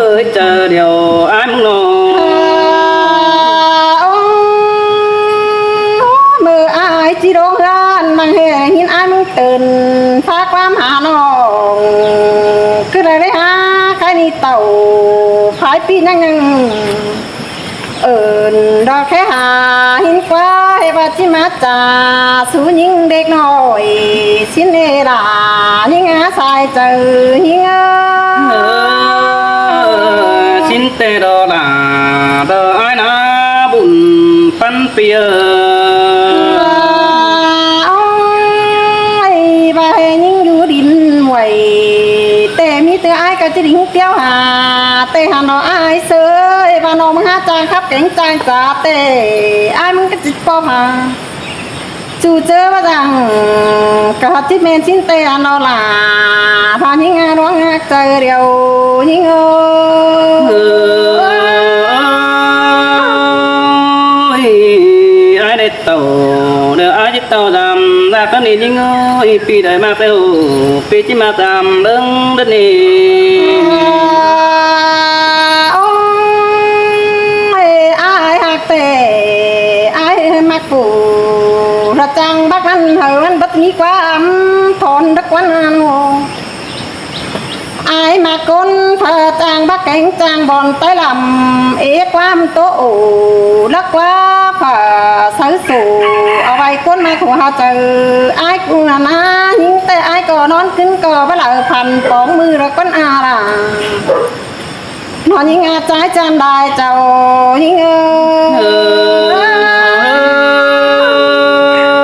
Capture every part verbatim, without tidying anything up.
ơi, chả điều ai mừng lo. Ơ, ơ, ơ, mơ ai chỉ đón gan mang hè hin ai mừng tơn phá quám hà nòng. Cứ ra đấy hả, khai ni tàu, phái pi năng năng. Ơn đó khé hà hin quá, hè bà chỉ mà chả, sú những đếc nói, xin nê đà, những á sai chữ, những á. Ơ, xin tê đó là, đó ai nả bún păn pia. Ôi, bà hè những du đính muội, tê mi tê ai cả chỉ đính tiêu hà, tê hà nó ai sơi, bà nó mưa hát chàng khắp cánh chàng chả tê, ai mưng cái chích pop hà. Chu chớ bà rằng, cả hạt chích men xin tê hà nó là, bà những á đoán ngạc trời điều, những ơi. Ơi, ai đấy tàu, đơ ai đấy tàu dăm, ra con đi những ơi, pi đời mạc đeo, pi chỉ mạc dăm, đớng đất đi. Ôi, ai hạc tê, ai mạc phủ, ra chăng bác ăn hờ ăn bất nghi quá ấm, thon đất quán ăn hồ. Ai mà con phở chàng bắc cánh chàng bòn tái lầm, ế quam tố ổ, lắc quá phở sới sổ, ở vay con mà khổ hào chữ, ai cũng là ná, những tê ai có non kín có bắt lỡ phần bóng mư rồi con à là. Nó những à trái chan đài chào những ơi.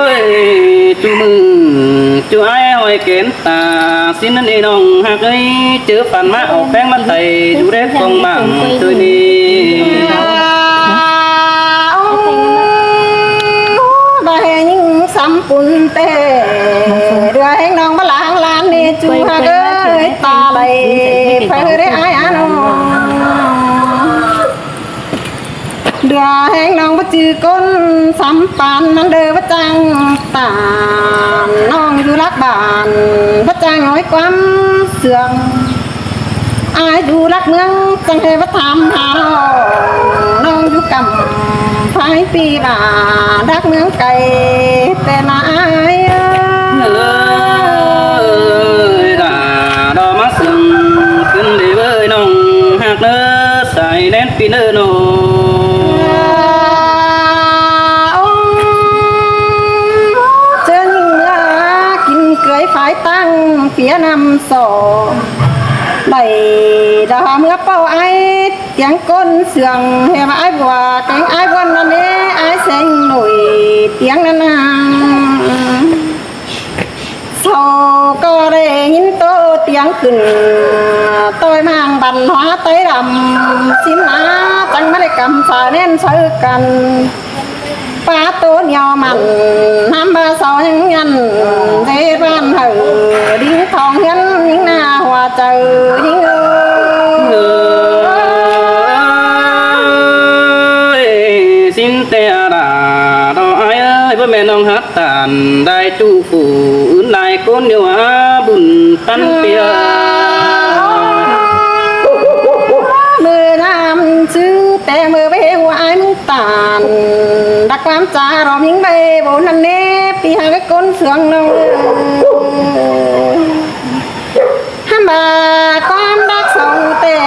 Ơi, chu mừng, chu ai hỏi kén ta, xin năn ê nòng hạc ơi, chớ phản mã ổ phén mắt thầy, dù đét con mạng, tôi đi. Bà hè những sắm cún tê, đưa hẹn nòng bà láng lan nê, chu hạc ơi, ta lầy, phải hư đế ai á nòng. Đưa hẹn nòng bà chư côn sắm pán mắn đơ bà chăng tản nòng du lắc bản bà chăng nói quắm sương. Ai du lắc mương chăng hê bà tham hà nòng du cẩm phái pi bà đắc mương cày tên ai ơi. Đã đó mà sươngขึ้นđi với nòng hạc nơ sai nén pi nơ nòng. Pía năm sổ đảy đa hả mưa pau ai tiếng côn sương hè mà ai bùa cánh ai buôn năm ế ai seng nổi tiếng năm hàng. Sau có đây nhìn tô tiếng khửn tôi mang văn hóa Tây đậm xin á chẳng mà để cầm xài nên sơ cần. Pá tô neo mặn năm ba sáu những nhân dễ ban hở đính thong hiến những na hòa trời những ơi. Ơi, xin te đà đó ai ơi, bố mẹ nong hát tàn đại chủ phủ ướn lai côn nhiều á bùn tăn pia. Mưa năm chứ te mưa bê hua ai mưng tàn. Đặc quán trà ròm hính bê bố năn nếp. Pi hăng cái côn sương nông. Hăm bà quán đắc sông tê.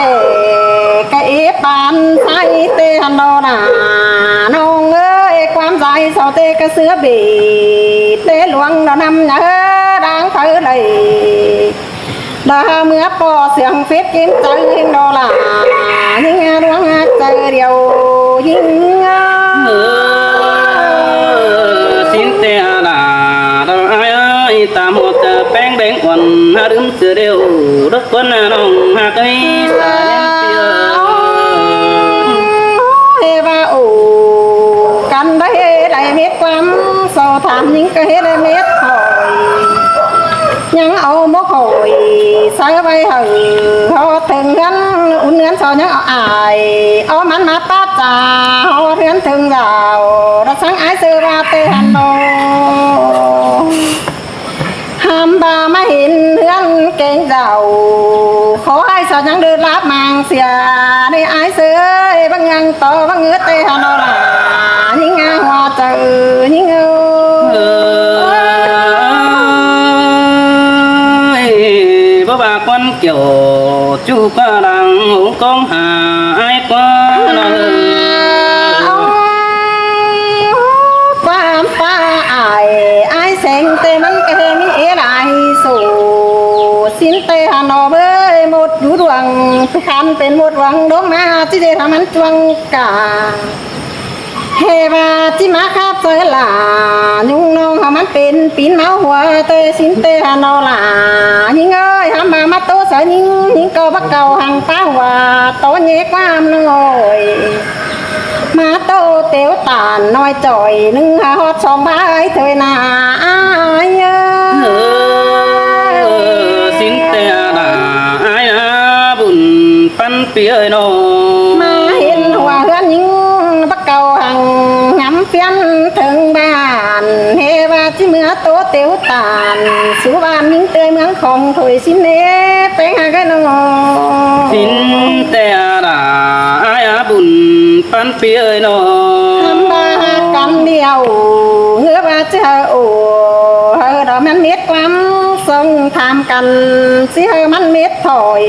Cái ế bán sai tê hăn đô nà. Nông ơi quán dài sau tê cái sứa bể. Tê luông đô năm nhớ đáng thơ lầy. Đa mưa pò sương phết kim trắng hình đô la. Những đuông hát trời điều những. Ơ, xin te đà đô ai ơi, ta một tờ peng beng uẩn, ha đứm sửa đều, đất quân nông hạt ấy, sa nhân pia. Hê ba ổ, căn đây đây mết quăm, sau tham những cái hê đây mết hỏi. Nhắn áo mốc hỏi, sai bay hở, họ thường ngắn, ún ngắn sau nhắn áo ải, áo mắn má pát trà, họ ngắn thường rào, đã sáng ái sư ba tê hẳn nô. Hăm ba má hên ngắn kênh rào, khó ai sau nhắn đưa láp mang xìa, đi ái sư ơi, băng ngăng to, băng ngứa tê hẳn nô là, những ngã hoa trời, những ơi. Ơi, bố bà con kiểu chu qua đằng hùng công hà ai qua nơ. Qua pa ai ai seng tê mắn kê mi ế lai sổ. Xin tê hà nọ bơi một đu đuang khăn bên một đuang đốm ma chứ dê thả mắn chuang cả. Hê ba chi má khắp sơ là nhung nông hả mắn pên pín máu hùa tê xin tê hà nô là những ơi hả mà mắt tô sơ những những câu bắt cầu hàng phá hùa tô nhé qua nông ơi. Má tô tiểu tản nói chọi nưng hả hót song ba ấy thời nà ai ơi. Ơ, xin tê là ai à bùn păn pia ơi nô. Mà hiện hùa hứa những bắt cầu hàng ngắm phiến thường bàn hê ba chi mưa tô tiểu tản sú bàn những tươi mướn không thôi xin nê peng hà cái nô. Xin tê là ai à bùn păn pia ơi nô. Hăm ba hà căn điều ngứa ba chi hờ ổ hờ đó mắn mết quăm sông tham căn chi hờ mắn mết thổi.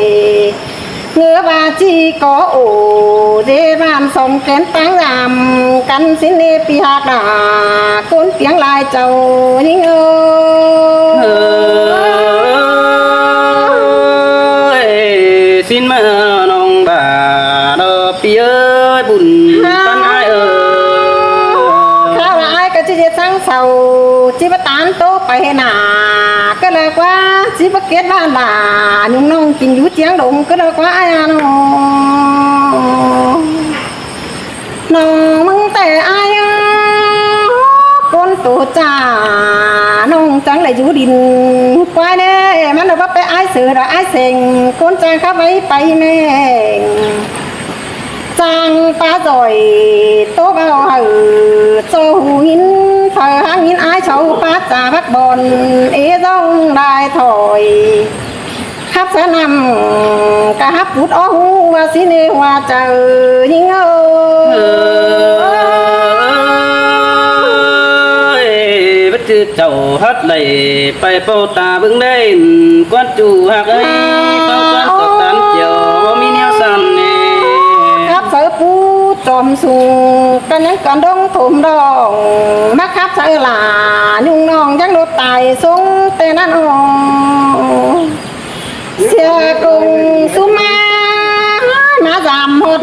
Ngứa ba chi có ổ dê bàn sông kén tăng giảm căn xin nê pi hạc đà côn tiếng lai châu những ơi. Ơi, xin mà nông bà đô pi ơi bùn tăn ai ơi. Khao là ai cả chi dê sáng sầu chi bắt tán tô phải hê nà. Cái là quá chi bắt kết bạn là nhung nông kinh dú chiang đồng cái là quá ai à nô. Nông mưng tê ai à. Con tổ cha nông trắng lại dú đìn quái nê. Mắn đâu bắt bé ai sửa đã ai seng. Con cha khắp ấy bay mê. Chàng pá giỏi tô bao hở cho hù nghìn thờ háng nghìn ái cháu pá trà bắc bòn ế dòng đài thổi. Khắp xã nằm cả hấp bút ó hú và xin ê hoa trời những ơi. Ơi, bất cứ chầu hát lầy, phải bao ta vững đen, quan chủ hạc ấy, bao quan sọt tán chiều, bao mi neo sàn nè. Khắp sớ pú tròm sùng, căn nhắn căn đông thùm đỏ, mắc khắp sớ là, nhung nòng chắc đột tài xuống tên ăn ổ.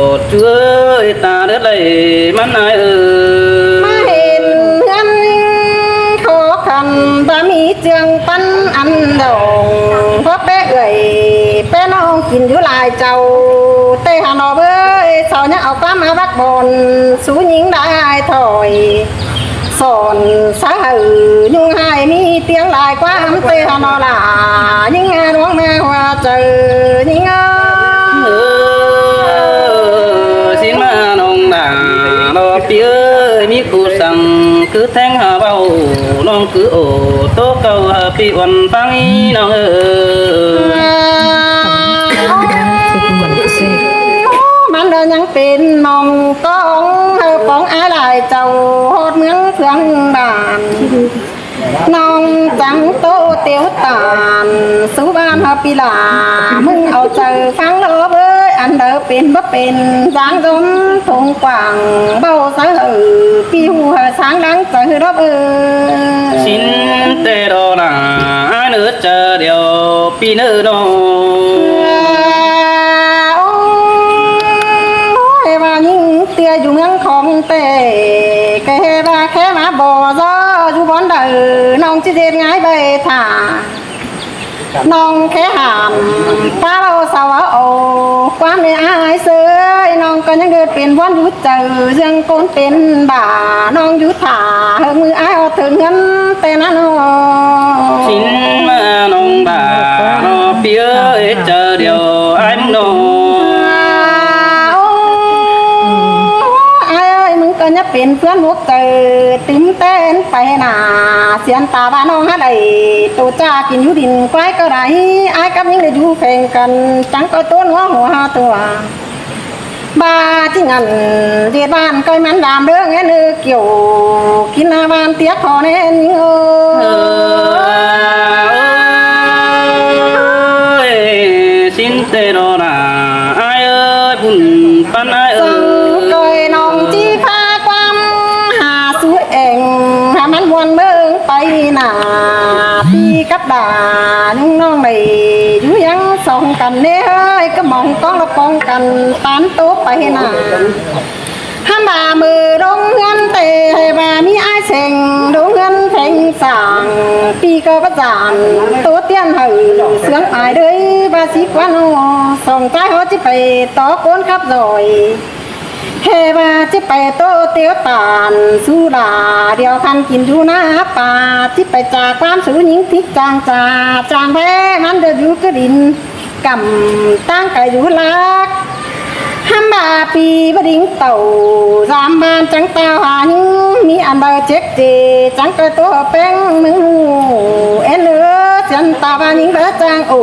ꞌcọ ꞌchu ơi, ta đớt đảy ꞌmắn ai ơi. ꞌMá hên ꞌhướn ꞌnhính khó khăn, ꞌva ꞌmí ꞌchương ꞌpắn ăn đỏng, ꞌpó ꞌpé ưởi ꞌpé ꞌnọng kin dú lai chảu. ꞌTẹ hả ꞌnọ ꞌới, sau ꞌnhá au ꞌquám ꞌmá bác bón, sú ꞌnhính đai thỏi sỏn, sa hảư ꞌnhung ꞌhại ꞌmí ꞌtiếng lai ꞌquám. ꞌTẹ hả ꞌnọ lả ꞌnhính ꞌluống ꞌmá ꞌhua chaư ꞌnhính ơi. ꞌSịn ꞌmá ꞌnọng đả ꞌnọ ꞌpi ơi, ꞌmí ꞌcú săng cứ théng hả ꞌvạu, ꞌnọng cứ ổ ꞌtố ꞌcau hả ꞌpi uôn ꞌphắng ꞌnọng ơi. ꞌMắn đa ꞌnhắng pên ꞌnọng ꞌcóng hả ꞌpóng ai lai chảu ꞌhọt ꞌmướng phướng bản. ꞌNọng chắng ꞌtố tiếu tản sú ꞌván hả ꞌpi lả, ꞌmứng au chaư ꞌphắng ꞌlọ ꞌới, ăn đaư pên báu pên, dáng dón thông quảng ꞌvạu sa hảư ꞌpi ꞌhụ hả sáng đáng chaư ꞌlọ ꞌới. ꞌSịn ꞌtẹ đó lả ai ꞌnớ chaư điêu ꞌpi ꞌnớ ꞌnọ. Ôi, ꞌva ꞌnhính ꞌtưa dú ꞌmướng khong ꞌtẹ, ꞌcọ ꞌhế ꞌva khé ꞌmá bó ꞌdọ dú bón đaư, ꞌnọng ꞌchí ꞌdệt ꞌngai ꞌvạy thả. ꞌNọng khé hảm ꞌpá ꞌvạu sau ꞌvạu au ꞌquám ꞌnị ai ꞌsới, ꞌnọng ꞌcọ ꞌnhắng đớt pên bón dú chaư, ꞌdương ꞌcốn pên bả ꞌnọng dú thả, hơng ꞌmự ai ꞌhọt thớn ꞌhướn ꞌtẹ ꞌnặn ꞌnọ. ꞌSịn ꞌmá ꞌnọng bả ꞌnọ ꞌpi ơi, chaư điêu ai ꞌmứng ꞌnọ. Ôi, ai ơi, ꞌmứng ꞌcọ ꞌnhá pên ꞌphướn ꞌmốc chaư tứm ꞌtến pay nả, siên ta ꞌva ꞌnọng hả đảy tô ꞌchạ kin dú đin ꞌquái ꞌcọ đảy, ai cắp ꞌnhính đảy dú pheng căn, chắng ꞌcọ ꞌtố ꞌnúa hua ꞌtưa. ꞌVa ꞌchí ngăn ꞌdệt ꞌván ꞌcoi ꞌmắn đam ꞌlướng ꞌén ꞌnớ, kiẻo kin ꞌna ꞌván tiếc khó ꞌnén ꞌnhính ơi. Ôi, ꞌsịn ꞌtẹ đó lả ai ơi, bun ꞌpắn ai ơi. Săng ꞌcoi ꞌnọng ꞌchí ꞌphá ꞌquám hả sú eng, hả ꞌmắn muôn ꞌmướng pay nả, ꞌpi cắp đả ꞌnhung ꞌnọng đảy dú ꞌhiếng song căn ꞌnê ơi, cá mong ꞌcóng ꞌlọ pong căn tán ꞌtố pay nả. Hăm ꞌva ꞌmự đống ꞌhướn ꞌtẹ hả ꞌva ꞌmí ai seng đống ꞌhướn pheng sảng, ꞌpi ꞌcọ báu dản ꞌtố tiên hảư sướng ai đới ꞌva sí quán ꞌnọ, song ꞌchái ꞌhó ꞌchí pay tó ꞌcốn khắp doi. Hả ꞌva ꞌchí pay ꞌtố tiếu tản sú lả điêu khăn kin dú ꞌná pa, ꞌchí pay ꞌchạ ꞌquám sú ꞌnhính thík chang ꞌchạ, chang ꞌvạy ꞌmắn đa dú cá đin cắm ꞌtáng cai dú lác. Hăm ꞌva ꞌpi báu đinh tảu dám ꞌván chắng tao hả ꞌnhính, ꞌmí ăn đaư chếp chê chắng ꞌcoi ꞌtố péng ꞌmứng ꞌhụ. Ên ơ, siên ta ꞌva ꞌnhính báu chang ổ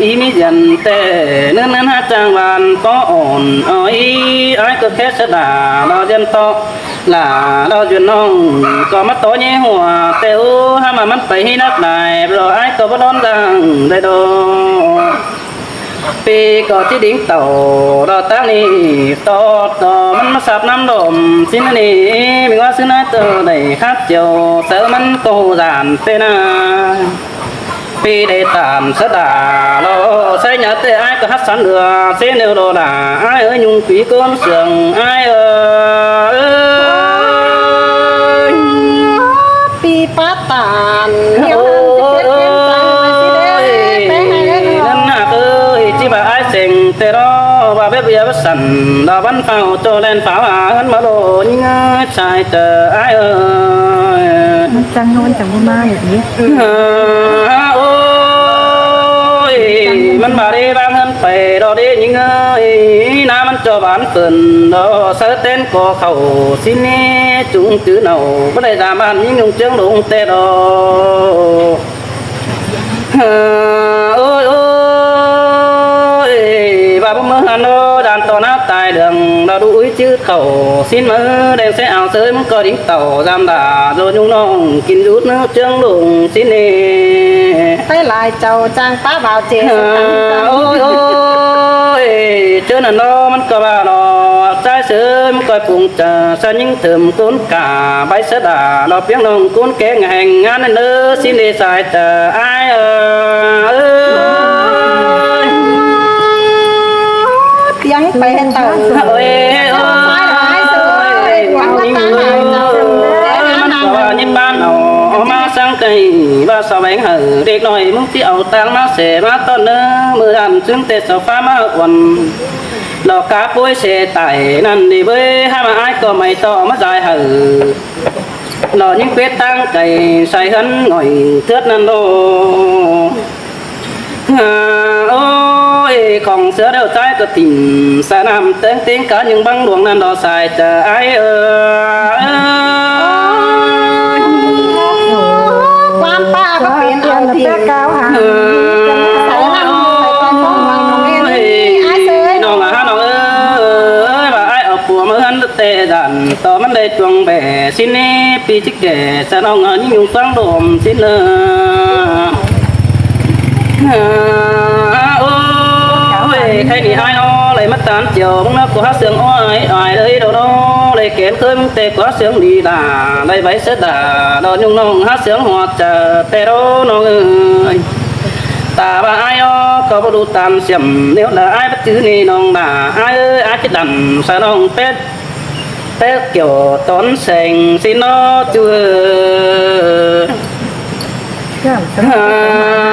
ꞌmí dên ꞌtẹ ꞌnưn ꞌnưn hák ꞌchang ꞌvan ꞌcọ ôn ói, ải ꞌcọ khék sá đa lo dên ꞌtọ. Lả lo dên ꞌnọng ꞌcọ ꞌmá tó ꞌnhé hua ꞌtẹ ú, hák ꞌmá ꞌmắn pay ꞌhí nắc lai lo ải ꞌcọ báu đón dang đảy đo. ꞌPi ꞌcọ ꞌchí đin tảu lo ꞌtáng ꞌnị ꞌto, ꞌto ꞌmắn ꞌmá sáp ꞌnăm đom ꞌsịn ꞌnị, ꞌmí ꞌva ꞌsứ ꞌnái ꞌtơ đảy khát chiêu sáư ꞌmắn ꞌcọ dản ꞌtẹ ꞌna. ꞌPi đảy tản sá đa lo sáư ꞌnhá ꞌtẹ ải ꞌcọ hák sắn ꞌlứa ꞌsớ ꞌnéo lo đa ải ới, ꞌnhung ꞌpi ꞌcốn sương ải ới. ꞌPi pá tản ꞌnéo ꞌnặn ꞌsớ ꞌnặn ꞌnạ ới, ꞌchí ꞌva ải seng ꞌtẹ lo ꞌva bếp bia bớt săn lo bắn phao ꞌchọ ꞌlen pháo ꞌva ꞌhướn ꞌmá lo ꞌnhính ꞌngớ sai ꞌchọ ải ới. ꞌMắn chắng ꞌnhó ꞌmắn chắng ꞌmá ꞌnị. Ôi, ꞌmắn ꞌva đé ꞌváng ꞌhướn pay lo đé ꞌnhính ới, ꞌná ꞌmắn ꞌchọ bản phơn lo sáư tén ꞌcọ khảu ꞌsịn ꞌnị, chúng chứ nảu báu đảy dám bản ꞌnhính ꞌnung ꞌchương lông ꞌtẹ lo. Ôi, ôi, ꞌva báu ꞌmứ ꞌhướn lo dản ꞌtọ ꞌná tai đường lo đu ꞌúi chứ khảu ꞌsịn ꞌmá đen ꞌsé ao sới ꞌmắn ꞌcọ đin tảu dám đa lo ꞌnhung ꞌnọng kin dút ꞌnớ ꞌchương lông ꞌsịn ꞌnị. Tái lai chảu chang pá bào chế. Ôi, ôi, ꞌchớ ꞌnặn lo ꞌmắn ꞌcọ ꞌva lo ꞌchái sới ꞌmắn ꞌcoi pung chaư sa ꞌnhính thơm ꞌcốn cả báu sá đa lo piếng ꞌnọng ꞌcốn kéng heng ngán ꞌnớ ꞌsịn đé sai ꞌchọ ải ới. Piếng pay hên tảu. Ôi, ôi, ꞌmắn ꞌcọ ꞌva ꞌnhính bản au, au ꞌmá sáng cay ꞌva sa veng hảư đếc ꞌnọi ꞌmứng ꞌchí au ꞌtáng ꞌmá sẻ ꞌmá ꞌtọn ꞌnớ, ꞌmự đản ꞌsướng ꞌtẹ sau phá ꞌmá uôn. Lo cá pối sẻ tải ꞌnặn đi bới hák ꞌmá ải ꞌcọ ꞌmạy ꞌtọ ꞌmá dai hảư. Lo ꞌnhính pết ꞌtáng cay sai ꞌhướn ngỏi thướt ꞌnặn lo. Ôi, khong ꞌsứa ꞌlẹo ꞌchái ꞌcọ thỉm sa ꞌnặm ꞌtếng ꞌtếng cá ꞌnhưng băng luông ꞌnặn lo sai ꞌchọ ải ới. Quan pá ꞌcọ pên au thỉm. Ôi, ꞌnọng ꞌnọng ới, ꞌva ải au pua ꞌmá ꞌhướn ꞌtẹ dản ꞌtọ ꞌmắn đảy chuông bẻ ꞌsịn ꞌnị, ꞌpi ꞌchí kẻ sa ꞌnọng ꞌnhính ꞌnung ꞌphắng đom ꞌsịn ꞌnớ. Ôi, khay ꞌnị ải lo đảy ꞌmá tản chiêu ꞌmứng ꞌnớ ꞌcọ hák sương ói ai đảy lo lo đảy kén khới ꞌmứng ꞌtẹ ꞌcọ hák sương đi đa đảy váy sớt đa lo ꞌnhung ꞌnọng hák sương hua ꞌchọ ꞌtẹ lo ꞌnọng ới. Ta ꞌva ải lo ꞌcọ báu đu tản siêm ꞌnéo đa ải báu chứ ꞌnị ꞌnọng đa ải ới, ải ꞌchí đăn sa ꞌnọng pét pét kiẻo tón seng ꞌsịn ꞌnớ ꞌchu ới.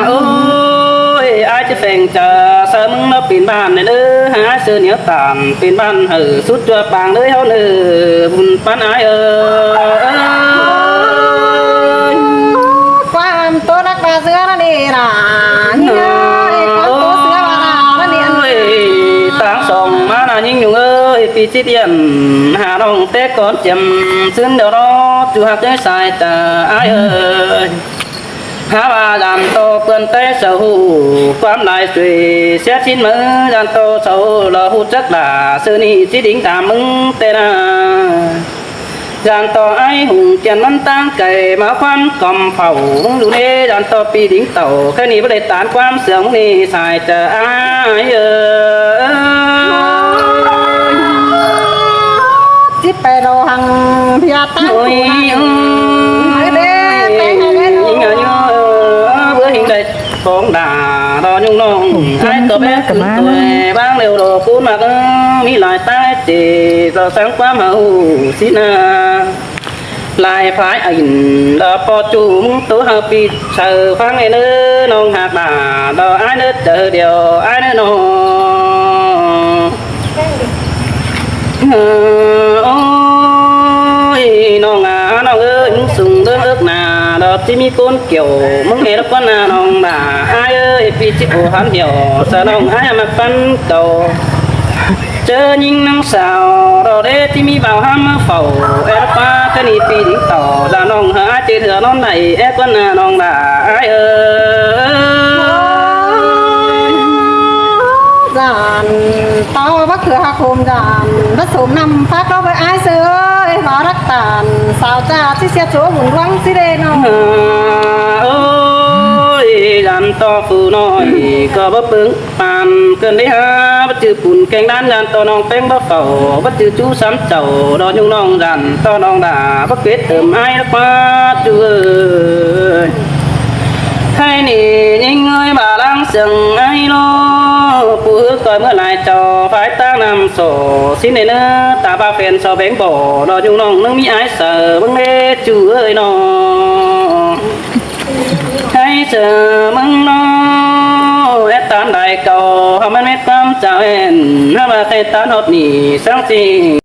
Ôi, ải ꞌchí pheng ꞌchọ sa ꞌmứng ꞌnớ pên bản ꞌnị ꞌnớ, ải ꞌsớ ꞌnéo tản pên bản hảư sút ꞌchua pang đới ꞌháu ꞌnớ, bun pán ải ới. Quan tô nắc ꞌva ꞌsứa ꞌnặn đi đa. Ôi, táng song ꞌmá ꞌna ꞌnhính ꞌnung ới, ꞌpi ꞌchí điện hả ꞌnọng té cón chiêm ꞌsướng đeo đó, ꞌchu hák ꞌchớ sai ꞌchọ ải ới. Hák ꞌva dản ꞌto ꞌpươn té sau ꞌquám lai sui sia ꞌsịn ꞌmứ, dản ꞌto sau lo ꞌhụ chắc đa ꞌsớ ꞌnị ꞌchí đính ta ꞌmứng té ꞌna. Dản ꞌto ải Hùng Kiên ꞌmắn ꞌtáng cay ꞌmá ꞌquám cỏm phảu ꞌmứng đu ꞌnê, dản ꞌto ꞌpi đính tảu khay ꞌnị báu đảy tản ꞌquám sương ꞌnị sai ꞌchọ ải ới. ꞌChí pay lo hăng ꞌviạk ꞌtáng ôi, ôi, ꞌnhính ꞌnhó, báu ꞌhịnh đảy bóng đả lo ꞌnhung ꞌnọng ải ꞌcọ bé cứng tuổi bang lêu lo cún ꞌmặc ới, ꞌmí lai ꞌtáng ꞌchí lo sáng ꞌquám hảư ꞌsịn ꞌna. Lai phái ꞌnhính lo ꞌpo ꞌchu ꞌmứng ꞌtố hảư ꞌpi sau ꞌphắng ꞌnê ꞌnớ, ꞌnọng hák đả lo ải ꞌnớ ꞌchọ điêu ải ꞌnớ ꞌnọng. Ôi, ꞌnọng à, ꞌnọng ới, ꞌmứng sung ꞌlớng ước nả lo ꞌchí ꞌmí ꞌcốn kiẻo ꞌmứng ê lốc ꞌquán ꞌna ꞌnọng đả ải ới, ꞌpi ꞌchí ꞌcọ hán hiẻo sa ꞌnọng ải ꞌmặc ꞌpắn cau. ꞌChớ ꞌnhính ꞌnăng sau lo đé ꞌchí ꞌmí bao hám ꞌmá phảu ê lốc ꞌpá, ꞌcá ꞌnị ꞌpi đính tảu đa ꞌnọng hảư ải ꞌchí thưa ꞌnón đảy ê ꞌquán ꞌna ꞌnọng đả ải ới. Dản, táo bác khứa hạc hôm dản, bác sốm năm phát đó với ai sư ơi, và rắc tản, sao cha chứ siết số bùn quăng chứ đê nó. Ơi, dản to phủ nói, có bác pướng pàn, cơn đi ha, bác chữ pùn kêng đán dản to nong peng bác phẩu, bác chữ chú sắm chầu, đó nhung nong dản to nong đà, bác quyết tớm ai đắc bác chú ơi. Hay nỉ nhính ơi bà lang sương ai lô, pú hứa coi mưa lai cho phái tang năm sổ, xin nê nơ, ta ba phen so bén bỏ, đó nhung nong nâng mi ai sờ, bưng đê chú ơi nó. Hay sờ mưng nó, ép tán đại cầu, hâm mét quăm chào hẹn, hâm mà khay tán hột nỉ, sáng chi.